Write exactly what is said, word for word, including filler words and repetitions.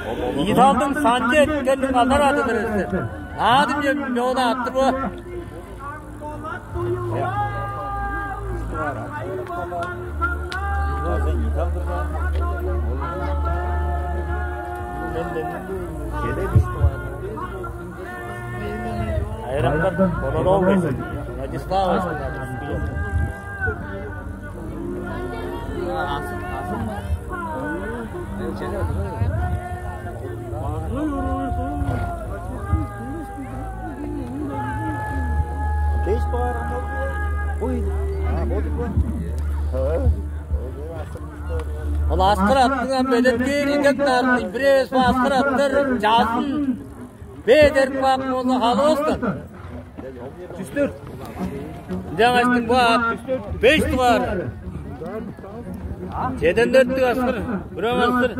Идалдың санчы эткенниң алдар адыдыр эстер. Наадым чемчоону аттыр бо. Айрактар Бородович, Владислав. Беш баар. Ой. А, болду бу. Ол аскыр аттың ам белеткээр идек наартын бир эвес бо аскыр аттар чазын бедер каап болду халыыстан. Чүстүр. Жаңаштың бу ат беш дугаар. Чеден дөрттүг аскыр. Бүрөң аскыр.